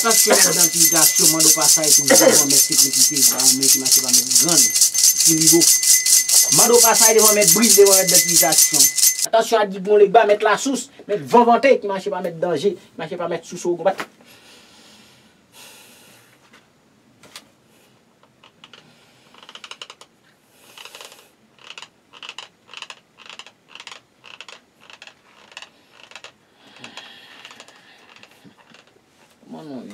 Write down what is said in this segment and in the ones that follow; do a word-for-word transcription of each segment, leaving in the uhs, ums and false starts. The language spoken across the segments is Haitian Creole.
Atansyon mèt Dantivitasyon, mande w pasaj pou Jean Mèt Senplisite, ba yon men ki mache pa mèt Grann, ki nivo. Mande w pasaj devan mèt Briz, devan mèt Dantivitasyon. Atansyon a Gidwon Legba, mèt Lasous, mèt Vanvante, ki mache pa mèt Danje, ki mache pa mèt Sousou Konbat. Kòman nou ye?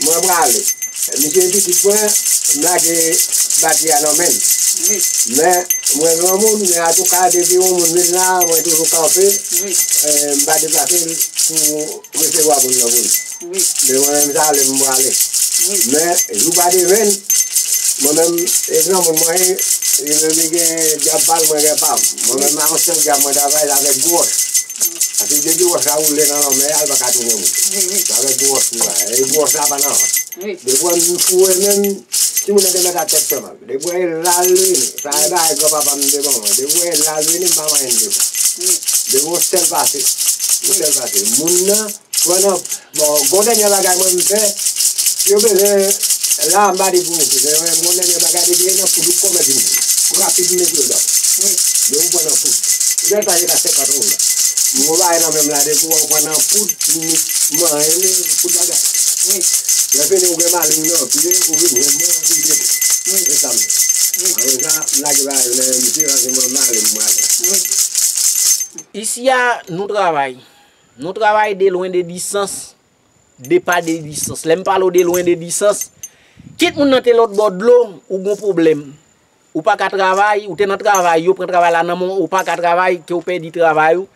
Mwen prale. Misye pitit mwen, m lage batri a nan men l. Men, mwen granmoun, men atouka, depi yon moun vin la, mwen toujou kanpe. Eh, m pa deplase l pou resevwa moun nan pou li. Men mwen menm, sa ale m prale. Men, jou pa demen, mwen menm, e granmoun mwen ye, li menm li gen dyab pa l, mwen gen pa m. Mwen menm, a yon sèl dyab mwen travay avèk gwo wòch. Paske depi wòch la woule nan lanmè a, l pa ka tounen moun. Se avèk gwo wòch li va. E gwo wòch la pa nan vant. Depi wè m foure men m, timoun nan te mèt a tèt fè mal. Depi wè l la l vini, sa e bagay granpapa m te ban mwen. Depi wè l la l vini, m pa manyen l devan. Depi yon sèl pase, yon sèl pase. Moun nan, pran nan, bon, gon dènye bagay mwen m fè, si yo bezwen, la m pa di pou misye, men gon dènye bagay depi e nan foud ou kòmèt vin. Rapid m mete yo dan. Depi w pran nan foud. Ou dènye pase ka senkant moun la. M gon bagay nan men m la, depi w pran nan foud, m manyen li, foud bagay. Lè fini, ou gen maleng nan pye, ou vin jwenn mwen, ou vin jete. Se sa m fè. Apre sa, m lage bagay yo nan men misye, paske mwen maleng m prale. Isi a, nou travay. Nou travay de lwen de distans, de pa de distans. Lè m pale w de lwen de distans, kit moun nan te lòt bò dlo, ou gon pwoblèm. Ou pa ka travay, ou te nan travay, yo pran travay la nan men w, ou pa ka travay, ke w pèdi travay ou.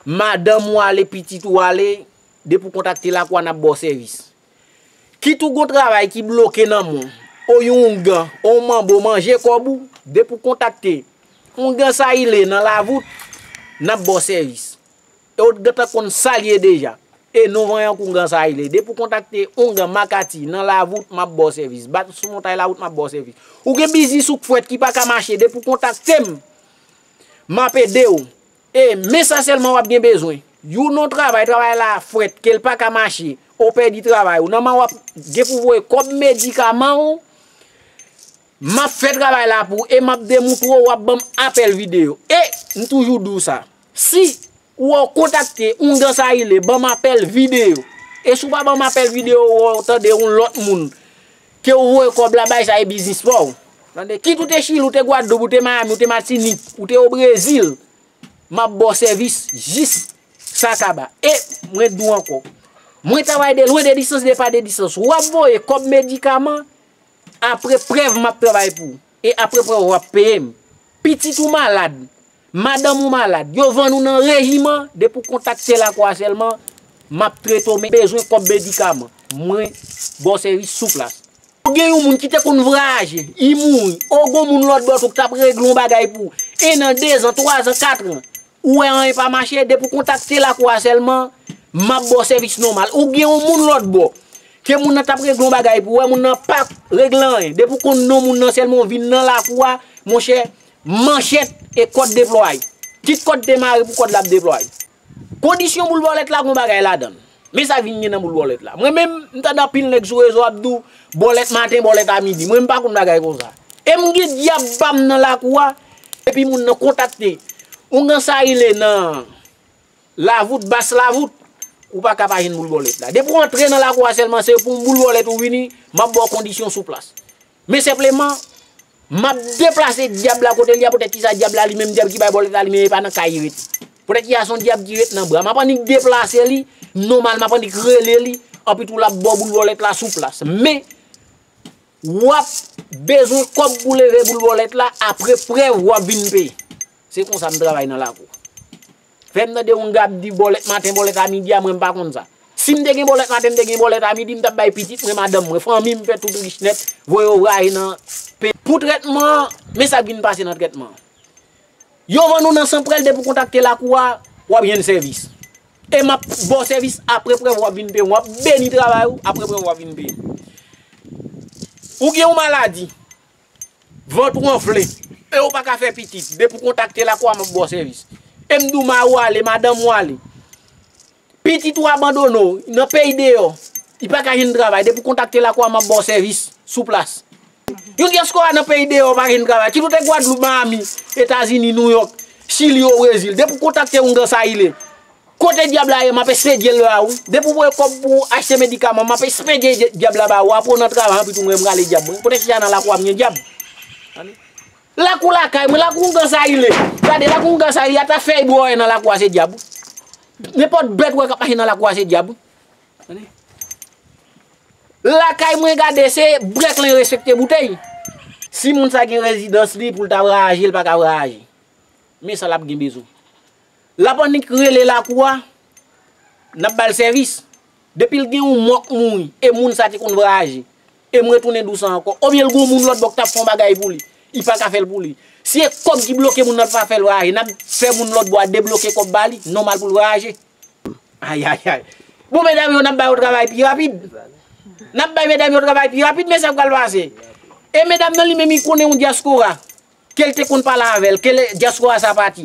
Madanm ou ale, pitit ou ale, depi w kontakte lakou a, n ap ba w sèvis. Kit ou gon travay ki bloke nan men w, ou yon oungan, ou manbo manje kòb ou, depi w kontakte oungan Sayile nan Lavout, n ap ba w sèvis. E w gentan konn sa l ye deja. E non vanyan k oungan Sayile. Depi w kontakte oungan Makati nan Lavout, m ap ba w sèvis. Bat sou montay Lavout, m ap ba w sèvis. Ou gen biznis ou k fwèt ki pa ka mache, depi w kontakte m, m ap ede w. E men sa sèlman w ap gen bezwen. Youn nan travay, travay la fwèt, ke l pa ka mache, ou pèdi travay ou. Nòmal w ap gen pou voye kòb medikaman w, m ap fè travay la pou ou e m ap demoutre w, w ap ban m apèl videyo. E m toujou di w sa. Si ou wè w kontakte oungan Sayile, ban m apèl videyo. E si w pa ban m apèl videyo, ou wè w tande yon lòt moun, ke w voye kòb la bay, sa e biznis pa w. Tande, kit ou te Chili, ou te Gwadloup, ou te Miami, ou te Matinik, ou te o Brezil, m ap ba w sèvis jis sa kaba. E mwen di w ankò, mwen travay de lwen de distans, de pa de distans. W ap voye kòb medikaman, apre prèv m ap travay pou ou. E apre prèv w ap peye m. Pitit ou malad, madanm ou malad, yo vann ou nan rejiman, depi w kontakte lakou a sèlman, m ap trete w, men bezwen kòb medikaman. Mwen ba w sèvis sou plas. Ou gen yon moun ki te konn vwayaje, li mouri. Ou gon moun lòt bò tou k t ap regle yon bagay pou ou. En an, dezan, twazan, katran. Ou wè anyen pa mache, depi w kontakte lakou a sèlman, m ap ba w sèvis nòmal. Ou gen yon moun lòt bò, ke moun nan t ap regle yon bagay pou ou, wè moun nan pa regle anyen. Depi w konn non moun nan sèlman, ou vin nan lakou a, monchè, manchèt e kòd deplwaye. Kit kòd te mare pou kòd la ap deplwaye. Kondisyon boul bòlèt la gon bagay ladan l. Men sa k vin gen nan boul bòlèt la. Mwen menm, m tande anpil nèg sou rezo ap di w, bòlèt maten, bòlèt a midi. Mwen, m pa konn bagay konsa. E m gen dyab pa m nan lakou a, epi moun nan kontakte oungan Sayile nan Lavout, Bas Lavout, ou pa ka pa jwenn boul bòlèt la. Depi w antre nan lakou a sèlman, se pou yon boul bòlèt ou vini, m ap ba w kondisyon sou plas. Men senpleman, m ap deplase dyab la kote li a, poutèt ki sa dyab la, li menm dyab ki bay bòlèt la, li menm e pa nan kay li rete. Poutèt ki sa se yon dyab ki ret nan bra. M ap annik deplase li, nòmal, m ap annik rele li, anpi tou l ap ba w boul bòlèt la sou plas. Men, w ap bezwen kòb pou leve boul bòlèt la, apre prèv w ap vin peye. Se konsa m travay nan lakou. Fè m tande yon gad di bòlèt maten, bòlèt a midi a, mwen m pa konn sa. Si m te gen bòlèt maten, m te gen bòlèt a midi, m t ap bay pitit mwen, madanm mwen, fanmi m, fè tout rich nèt, voye yo vwaye nan peyi. Pou trètman an, men sa k vin pase nan trètman an. Yo vann ou nan Sanprèl, depi w kontakte lakou a, w ap jwenn sèvis. E m ap ba w sèvis, apre prèv w ap vin peye m, w ap beni travay ou, apre prèv w ap vin peye m. Ou gen yon maladi, vant ou anfle, e ou pa ka fè pitit, depi w kontakte lakou a, m ap ba w sèvis. E m di w mari w ale, madanm ou ale. Pitit ou abandone w nan peyi deyò. Li pa ka jwenn travay. Depi w kontakte lakou a, m ap ba w sèvis sou plas. Yon dyaspora nan peyi deyò pa jwenn travay. Kit ou te Gwadloup, Miami, Etazini, Nouyòk, Chili, o Brezil. Depi w kontakte oungan sa rele. Kote dyab la ye, m ap espedye l ba ou. Depi w voye kòb pou achte medikaman, m ap espedye dye- dyab la ba ou. Apre w nan travay, anpi tou mwen m rale dyab mwen. Kote chita nan lakou a, m gen dyab. Lakou lakay mwen, lakou oungan sa rele. Gade, lakou oungan sa rele, ata fèy bwè w wè nan lakou a se dyab. Nenpòt bèt w wè k ap mache nan lakou a se dyab. Lakay mwen, gade, se brèk lan yo respekte boutèy. Si moun sa gen rezidans li pou l ta vwayaje, l pa ka vwayaje. Men sa l ap gen bezwen. L ap annik rele lakou a, n ap ba l sèvis. Depi l gen yon mò k mouri, e moun sa te konn vwayaje, e m retounen di w sa ankò. Oubyen l gen yon moun lòt bò k t ap fè yon bagay pou li, li pa ka fè l pou li. Si e kòb ki bloke moun nan, l pa fè l vwayaje, n ap fè moun lòt bò a debloke kòb ba li, nòmal pou l vwayaje. Ayayay. Bon, medam yo, n ap ba yo travay pi rapid. N ap bay medam yo travay pi rapid, men sa k pral pase. E medam nan li menm, li konnen yon dyaspora. Ke l te konn pale avè l, ke l- dyaspora sa pati.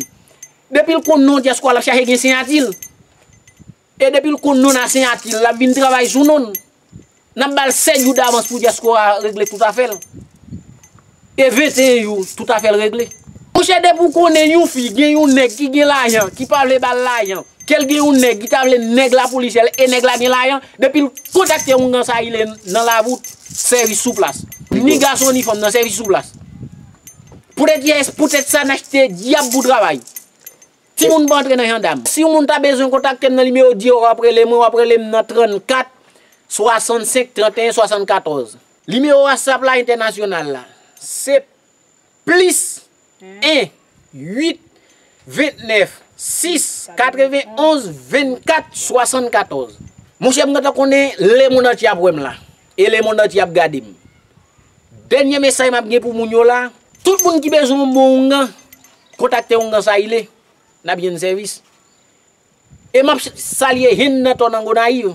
Depi l konn non dyaspora, l ap chache gen siyati l. E depi l konn non nan siyati l, l ap vin travay sou non l. N ap ba l sèt jou davans pou dyaspora regle tout afè l. E venteyen jou, tout afè l regle. Monchè, depi w konnen yon fi gen yon nèg ki gen lajan, ki pa vle ba l lajan, ke l gen yon nèg ki ta vle nèg la pou li sèl, e nèg la gen lajan, depi l kontakte oungan sa rele nan lavi w, sèvis sou plas. Ni gason ni fanm nan, sèvis sou plas. Poutèt kiyès? Poutèt sa n achte dyab pou travay. Timoun pa antre nan jandam. Si yon moun ta bezwen kontakte m nan nimewo di yo, w ap rele mwen, w ap rele m nan trannkat swasannsenk tranteyen swasannkatòz. Nimewo WhatsApp la entènasyonal la, se plis en uit ventnèf sis katrevenonz vennkat swasannkatòz. Monchè, m gentan konnen lemonn antye ap wè m la, e lemonn antye ap gade m. Dènye mesaj m ap gen pou moun yo la, tout moun ki bezwen yon bon oungan, kontakte oungan sa rele, n ap jwenn sèvis. E m ap salye Henn nan Tò nan Gonayiv.